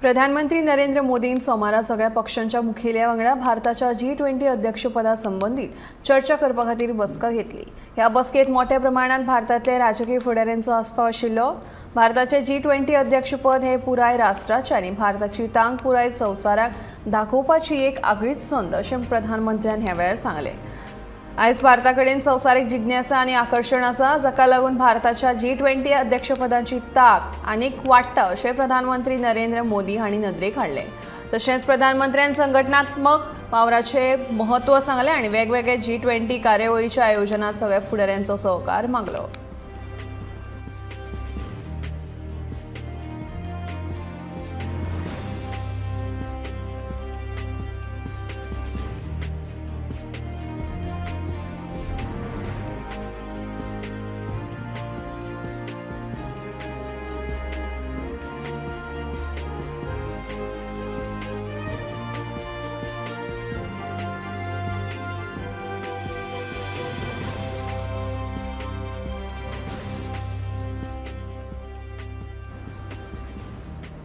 प्रधानमंत्री नरेंद्र मोदीन सोमारा सगळ्या पक्षांच्या मुखेल्या वांगडा भारताच्या जी 20 अध्यक्षपदा संबंदीत चर्चा करपा खातीर बसका घेतली. ह्या बसकेत मोठ्या प्रमाणात भारतातले राजकीय फुडाऱ्यांचो आस्पाव आशिल्लो. भारताचे जी 20 अध्यक्षपद हे पुराय राष्ट्राचे आनी भारताची तांक पुराय संवसाराक दाखोवपाची एक आगळीच संद अशें प्रधानमंत्र्यान ह्या वेळार सांगलें. आयज भारता कडेन संवसारीक जिज्ञासा आनी आकर्शण आसा, जाका लागून भारताच्या जी 20 अध्यक्षपदाची ताक आनीक वाडटा अशें प्रधानमंत्री नरेंद्र मोदी हांणी नदरेक हाडलें. तशेंच प्रधानमंत्र्यान संघटनात्मक वावराचें म्हत्व सांगलें आनी वेगवेगळे जी 20 कार्यावळीच्या आयोजनात सगळ्या फुडाऱ्यांचो सहकार मागलो.